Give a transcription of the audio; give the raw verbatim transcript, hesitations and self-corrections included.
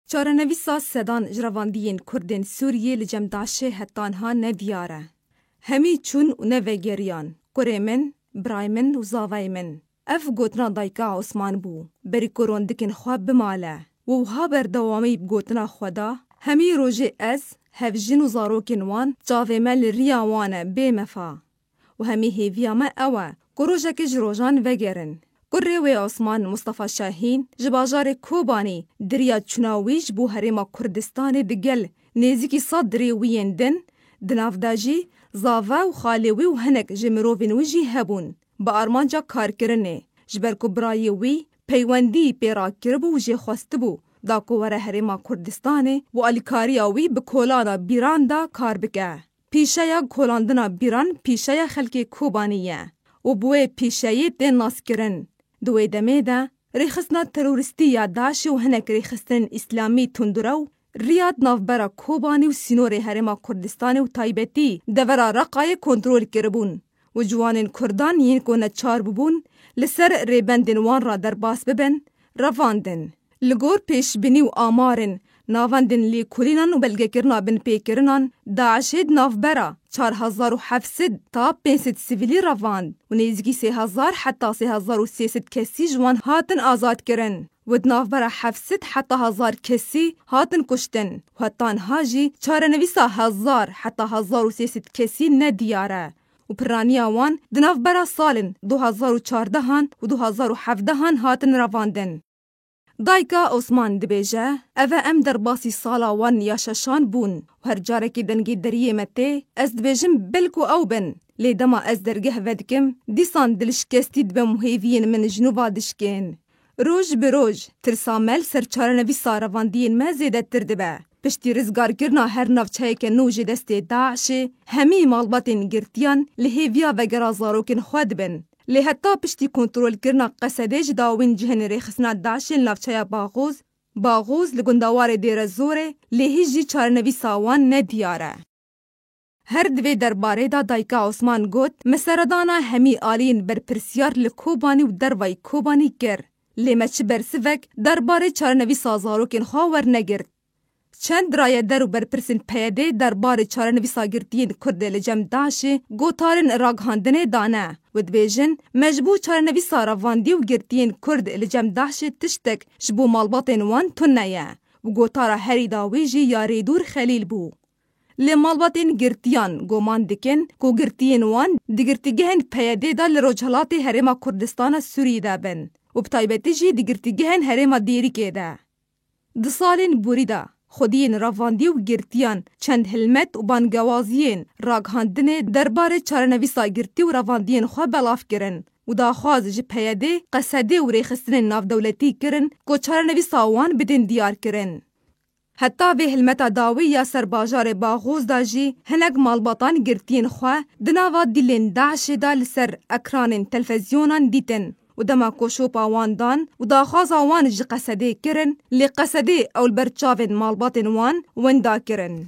Çarenivîsa sedan ji revandiyên Kurdên Sûriyê li cem DAIŞê heta niha nediyar e. Hemî çûn û nevegeriyan. Kurê min, birayê min û zavayê min. Ev gotina dayika Osman bû, berî ku rondikên xwe bimale. Û wiha berdewamî bi gotina xwe da, hemî rojê ez, hevjin û zarokên wan çavê me li riya wan e bê mefa. Û hemî hêviya me ew e ku rojekê ji rojan vegerin. Kurê wê Osman Mustafa Şahîn ji bajarê Kobanî di riya çûna wî ji bo Herêma Kurdistanê digel nêzîkî sed dirê wî yên din, di nav de jî zave û xalê wî û hinek ji mirovên wî jî hebûn. Bi armanca karkirinê, ji ber ku birayê wî peywendî pê rakiribû û jê xwestibû da ku were Herêma Kurdistanê û alîkariya wî bi kolana bîran de kar bike. Pîşeya kolandina bîran pîşeya xelkê Kobanî ye û bi wê pîşeyê tê naskirin. Di wê demê de rêxistina terorîstî ya DAIŞê û hinek rêxistinên îslamî tundrew riya di navbera Kobanî û sînorê Herêma Kurdistanê û taybetî devera Reqayê kontrol kiribûn û ciwanên Kurdan yên ku neçar bûbûn li ser rêbendên wan re derbas bibin, revandin. Li gor pêşbînî û amarên navendên lêkolînan û belgekirina binpêkirinan, DAIŞê di navbera çar hezar û heft sed ta pênc sed sivîlî revand û nêzîkî sê hezar heta sê hezar û sê sed kesî ji wan hatin azadkirin û di navbera heft sed heta hezar kesî hatin kuştin û heta niha jî çarenivîsa hezar heta hezar û sê sed kesî nediyar e û piraniya wan di navbera salên du hezar û çardehan û du hezar û hevdehan hatin revandin. Dayika Osman dibêje, ev e em derbasî sala wan ya şeşan bûn û her carekê dengê deriyê me tê, ez dibêjim belku ew bin, lê dema ez dergeh vedikim, dîsan dilşikestî dibim û hêviyên min ji nû va dişkên. Roj bi roj, tirsa me li ser çarenivîsa revandiyên me zêdetir dibe. Piştî rizgarkirina her navçeyeke nû ji destê DAIŞê, hemî malbatên girtiyan li hêviya vegera zarokên xwe dibin. Lê heta piştî kontrolkirina Qesedê ji dawîn cihên rêxistina DAIŞê li navçeya Baxoz, Baxoz li gundawarê Dêrezorê, lê hîç jî çarenivîsa wan nediyar e. Her di vê derbarê de dayika Osman got, me seredana hemî aliyên berpirsiyar li Kobanî û dervayî Kobanî kir. Lê me çi bersivek derbarê çarenivîsa zarokên xwe wernegirt. Çend rayeder û berpirsên P Y D'ê derbarê çarenivîsa girtiyên Kurd li cem DAIŞê gotarên ragihandinê dane û dibêjin, me ji bo çarenivîsa revandî û girtiyên Kurd li cem DAIŞê tiştek ji bo malbatên wan tune ye û gotara herî dawî jî ya Rêdûr Xelîl bû. Lê malbatên girtiyan goman dikin ku girtiyên wan di girtîgehên P Y D'ê de li rojhilatê Herêma Kurdistana Sûriyê de bin û bi taybetî jî di girtîgehên Herêma Dêrikê de. Di salên borî de xwediyên revandî û girtiyan çend hilmet û bangewaziyên ragihandinê derbarê çarenivîsa girtî û revandiyên xwe belav kirin û daxwaz ji P Y D, Qesedê û rêxistinên navdewletî kirin ku çarenivîsa wan bidin diyarkirin. Heta vê hilmeta dawî ya ser bajarê Baxoz de jî hinek malbatan girtiyên xwe di nava dîlên DAIŞê de li ser ekranên televîzyonan dîtin û dema ku şopa wan dan û daxwaza wan ji Qesedê kirin, lê Qesedê ew li ber çavên malbatên wan wenda kirin.